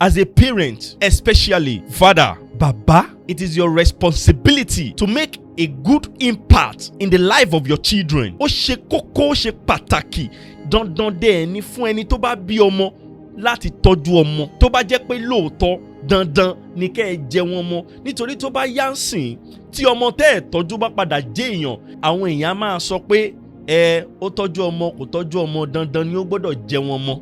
As a parent, especially father, baba, it is your responsibility to make a good impact in the life of your children. Ó ṣe kókó, ó ṣe pàtàkì, dandan dẹ́ ẹni fún ẹni tó bá bí ọmọ láti tọ́jú ọmọ. Tó bá jẹ́ pé lóòótọ́, dandan ni kẹ́ ẹ jẹ wọn mọ́, nítorí tó bá yá ń sìn, tí ọmọ tẹ́ ẹ̀ tọ́jú bá padà jẹ́ èèyàn, àwọn èèyàn á máa sọ pé ẹ ó tọ́jú ọmọ, kò tọ́jú ọmọ, dandan ni ó gbọ́dọ̀ jẹ wọn mọ́.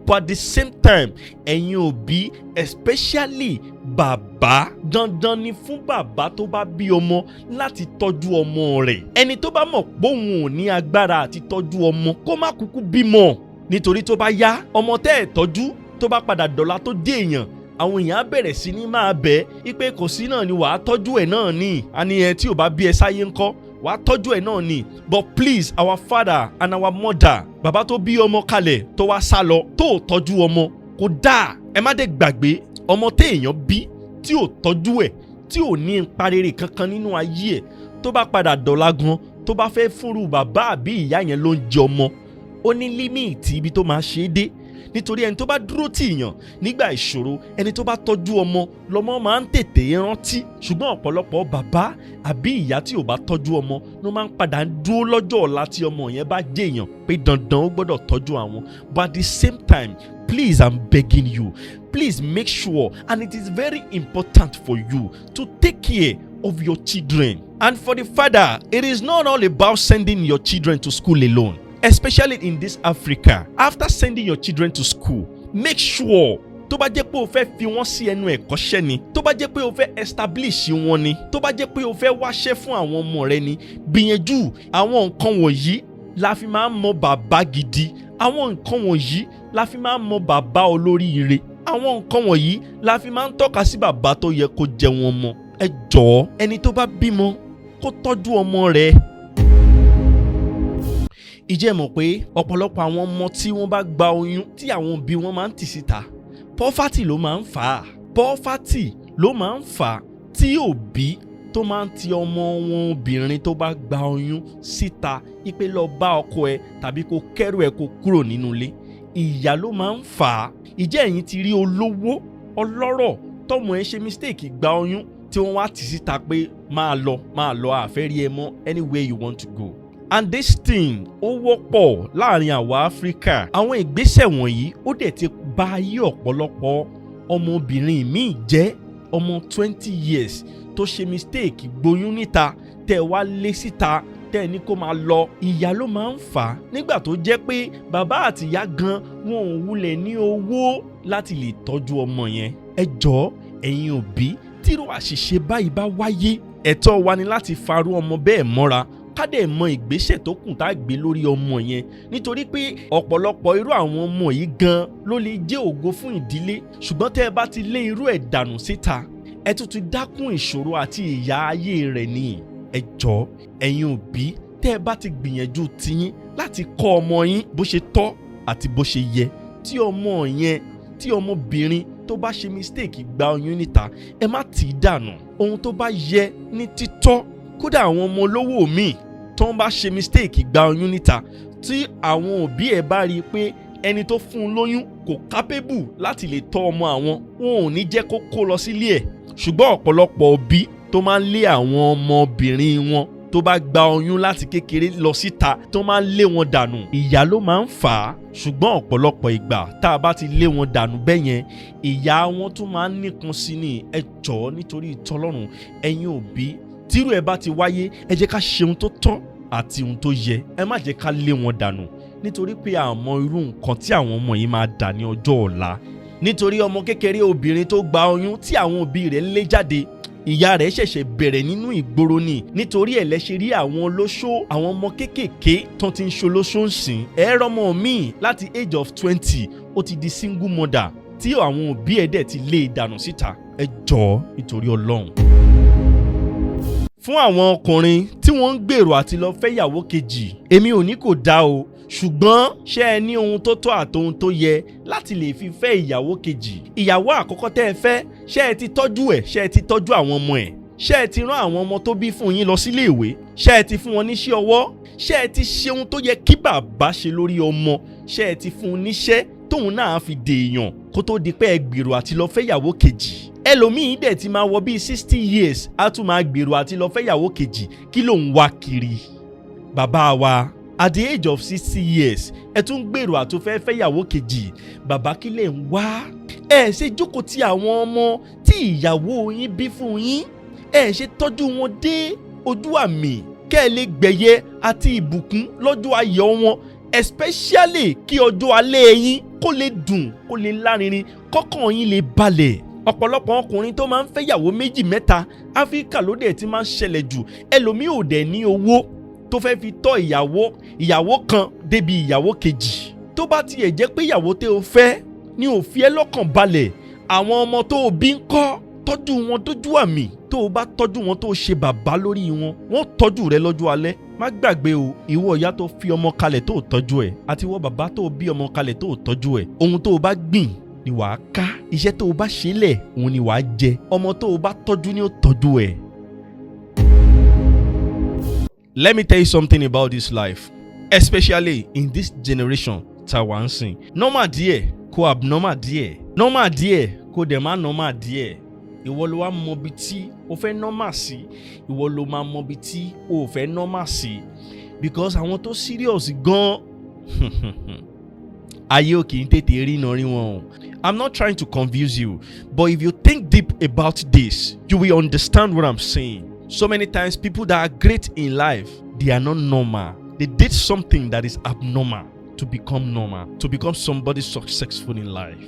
But at the same time, ẹ̀yin òbí, especially bàbá, dandan ni fún bàbá tó bá bí ọmọ láti tọ́jú ọmọ rẹ̀. Ẹni tó bá mọ̀ pé òun ò ní agbára àti tọ́jú ọmọ, kó má kúkú bímọ, nítorí tó bá yá, ọmọ tẹ́ ẹ̀ tọ́jú, tó bá padà dọ̀la tó dé èèyàn, àwọn èèyàn á bẹ̀rẹ̀ sí ní máa bẹ̀ ẹ́ pé kò sí náà ni, wàá tọ́jú ẹ̀ náà ni. Àní ẹ tí ò bá bí ẹ sáyé ńkọ́? Wàá tọ́jú ẹ̀ náà ni. But please, our father and our mother, bàbá tó bí ọmọ kalẹ̀ tó wá sá lọ, tó ò tọ́jú ọmọ, kò dáa. Ẹ má dé gbàgbé, ọmọ téèyàn bí tí ò tọ́jú ẹ̀, tí ò ní ipa rere kankan nínú ayé ẹ̀, tó bá padà dọ̀la gan, tó bá fẹ́ fúnru bàbá àbí ìyá yẹn ló ń jẹ ọmọ, ó ní limit ibi tó máa ṣe é dé, nítorí ẹni tó bá dúró tì yàn nígbà ìṣòro, ẹni tó bá tọ́jú ọmọ lọ́mọ máa ń tètè rántí. Ṣùgbọ́n ọ̀pọ̀lọpọ̀ bàbá àbí ìyá tí ò bá tọ́jú ọmọ ló máa ń padà dúró lọ́jọ́ ọ̀la tí ọmọ yẹn bá jẹ́yàn pé dandan ó gbọ́dọ̀ tọ́jú àwọn. But at the same time, please, I'm begging you, please make sure, and it is very important for you to take care of your children. And for the father, it is not all about sending your children to school alone, especially in this Africa. After sending your children to school, make sure, tó bá jẹ́ pé o fẹ́ fi wọ́n sí ẹnu ẹ̀kọ́ṣẹ́ ni, tó bá jẹ́ pé o fẹ́ establish wọn ni, tó bá jẹ́ pé o fẹ́ wáṣẹ́ fún àwọn ọmọ rẹ ni, gbìyànjú. Àwọn nǹkan wọ̀nyí la fi máa ń mọ bàbá gidi. Àwọn nǹkan wọ̀nyí la fi máa ń mọ bàbá olóríire. Àwọn nǹkan wọ̀nyí la fi máa ń tọ́ka sí bàbá tó yẹ kó jẹ wọn mọ́. Ẹ jọ̀ọ́, ẹni tó bá bímọ, kó tọ́jú ọmọ rẹ̀. Ìjẹ́ mọ̀ pé ọ̀pọ̀lọpọ̀ àwọn ọmọ tí wọ́n bá gba oyún tí àwọn òbí wọn máa ń tì síta, poverty ló máa ń fà á. Poverty ló máa ń fà á tí òbí tó máa ń ti ọmọ wọn obìnrin tó bá gba oyún síta, ipe lọ bá ọkọ ẹ tàbí kó kẹ́rù ẹ kó kúrò nínú ilé. Ìyà ló máa ń fà á. Ìjẹ́ ẹ̀yin ti rí olówó ọlọ́rọ̀ tọmọ ẹ ṣe mistake gba oyún, tí wọ́n wá tì síta pé máa lọ, máa lọ, àfẹ́ rí ẹ mọ́, anywhere you want to go? And this thing, ó wọ́pọ̀ láàrin àwa Áfíríkà. Àwọn ìgbésẹ̀ wọ̀nyí, ó dẹ̀ ti bà ayé ọ̀pọ̀lọpọ̀ ọmọbìnrin míì jẹ́. Ọmọ 20 years tó ṣe mistake gboyún níta, tẹ́ ẹ wá lé síta, tẹ́ ẹ ní kó máa lọ, ìyà ló máa ń fà á, nígbà tó jẹ́ pé bàbá àtìyá gan wọn ò wulẹ̀ ní owó láti lè tọ́jú ọmọ yẹn. Ẹ jọ̀ọ́, ẹ̀yin òbí, tírú àṣìṣe báyìí bá wáyé, ẹ̀tọ́ wa ni láti farú ọmọ bẹ́ẹ̀ mọ́ra, ká dẹ̀ mọ ìgbésẹ̀ tó kù tá a gbé lórí ọmọ yẹn, nítorí pé ọ̀pọ̀lọpọ̀ irú àwọn ọmọ yìí gan ló lè jẹ́ ògo fún ìdílé. Ṣùgbọ́n tẹ́ ẹ bá ti lé irú ẹ̀ dànù síta, ẹ tún ti dákún ìṣòro àti ìyà ayé rẹ̀ ni. Ẹ jọ̀ọ́, ẹ̀yin òbí, tẹ́ ẹ bá ti gbìyànjú tiyín láti kọ́ ọmọ yín bó ṣe tọ́ àti bó ṣe yẹ, tí ọmọ yẹn, tí ọmọbìnrin tó bá ṣe mistake gba oyún níta, ẹ má tì í dànù. Ohun tó bá yẹ ní títọ́. Kódà, àwọn ọmọ olówó míì tó ń bá ṣe mistake gba oyún níta, tí àwọn òbí ẹ̀ bá rí i pé ẹni tó fún un lóyún kò capable láti lè tọ́ ọmọ àwọn, wọn ò ní jẹ́ kó kó lọ sílé ẹ̀. Ṣùgbọ́n ọ̀pọ̀lọpọ̀ òbí tó máa ń lé àwọn ọmọbìnrin wọn tó bá gba oyún láti kékeré lọ síta, tó máa ń lé wọn dànù, ìyà ló máa ń fà á. Ṣùgbọ́n ọ̀pọ̀lọpọ̀ ìgbà, tá a bá ti lé wọn dànù bẹ́ẹ̀ yẹn, ìyà wọn tún máa ń nípọn sí ni. Ẹ jọ̀ọ́, nítorí ìtọ́lọ́run, ẹ̀yin òbí, tírú ẹ̀ bá ti wáyé, ẹ jẹ́ ká ṣe ohun tó tọ́ àti ohun tó yẹ. Ẹ má jẹ́ ká lé wọn dànù, nítorí pé àmọ́ irú nǹkan tí àwọn ọmọ yìí máa dà ní ọjọ́ ọ̀la. Nítorí ọmọ kékeré obìnrin tó gba oyún tí àwọn òbí rẹ̀ lé jáde, ìyá rẹ̀ ṣẹ̀ṣẹ̀ bẹ̀rẹ̀ nínú ìgboro ni. Nítorí ẹ̀ lẹ́ṣẹ̀ rí àwọn olóṣó, àwọn ọmọ kéékèèké tó ti ń ṣolóṣó ń sìn. Ẹ rọmọ míì láti age of 20, ó ti di single mother, tí àwọn òbí ẹ̀ dẹ̀ ti lé e dànù síta. Ẹ jọ̀ọ́, nítorí Ọlọ́run. Fún àwọn ọkùnrin tí wọ́n ń gbèrò àti lọ fẹ́ ìyàwó kejì, èmi ò ní kò dáa o, ṣùgbọ́n ṣé ẹ ní ohun tó tọ́ àtohun tó yẹ láti lè fi fẹ́ ìyàwó kejì? Ìyàwó àkọ́kọ́ tẹ́ ẹ fẹ́, ṣé ẹ ti tọ́jú ẹ̀? Ṣé ẹ ti tọ́jú àwọn ọmọ ẹ̀? Ṣé ẹ ti rán àwọn ọmọ tó bí fún yín lọ sílé ìwé? Ṣé ẹ ti fún wọn níṣẹ́ ọwọ́? Ṣé ẹ ti ṣe ohun tó yẹ kí bàbá ṣe lórí ọmọ? Ṣé ẹ ti fún un níṣẹ́ tóun náà fi dèèyàn kó Kó tó di pé ẹ gbèrò àti lọ fẹ́yàwó kejì. Ẹlòmíín dẹ̀ ti máa wọ bíi 60 years, á tún máa gbèrò àti lọ fẹ́yàwó kejì. Kí ló ń wá kiri? Bàbá wa, at the age of 60 years, ẹ tún gbèrò àtúnfẹ́ fẹ́yàwó kejì. Bàbá, kí lè ń wá? Ẹ ṣe jókòó ti àwọn ọmọ tí ìyàwó yín bí fún yín. Ẹ ṣe tọ́jú wọn dé ojú àmì, kẹ́ ẹ lè gbẹ̀yẹ àti ìbùkún lọ́jọ́ ayọ̀ wọn, especially kí ọjọ́ alẹ́ yín kó lè dùn, kó lè lárinrin, kọ́kàn yín lè balẹ̀. Ọ̀pọ̀lọpọ̀ ọkùnrin tó máa ń fẹ́yàwó méjì, mẹ́ta, Áfíríkà ló dẹ̀ ti máa ń ṣẹlẹ̀ jù. Ẹlòmíì ò dẹ̀ ní owó tó fẹ́ fi tọ́ ìyàwó kan débi ìyàwó kejì. Tó bá tiẹ̀ jẹ́ pé ìyàwó tẹ́ o fẹ́ ní ò fi ẹ́ lọ́kàn balẹ̀, àwọn ọmọ tó o bí ń kọ́? Tọ́jú wọn dójú àmì. Tó o bá tọ́jú wọn, tó o ṣe bàbá lórí wọn, wọ́n tọ́jú rẹ lọ́jọ́ alẹ́. Má gbàgbé o, ìwọ ìyá tó fi ọmọ kalẹ̀ tó o tọ́jú ẹ̀, àti ìwọ bàbá tó o bí ọmọ kalẹ̀ tó o tọ́jú ẹ̀, ohun tó o bá gbìn ni wàá ká. Iṣẹ́ tó o bá ṣe lẹ̀, òun ni wàá jẹ. Ọmọ tó o bá tọ́jú ni ó tọ́jú ẹ̀. Let me tell you something about this life, especially in this generation tá a wà ń sìn. Normal díẹ̀ kó abnormal díẹ̀, normal díẹ̀ kó dẹ̀ má normal díẹ̀. Ìwọ ló wá mọ ibi tí o fẹ́ normal sí, ìwọ ló máa mọ ibi tí o fẹ́ normal sí, because àwọn tó serious gan, ayé ò kì í tètè rí iná rí wọn o. I'm not trying to confuse you, but if you think deep about this, you will understand what I'm saying. So many times, people that are great in life, they are not normal. They did something that is abnormal to become normal, to become somebody successful in life.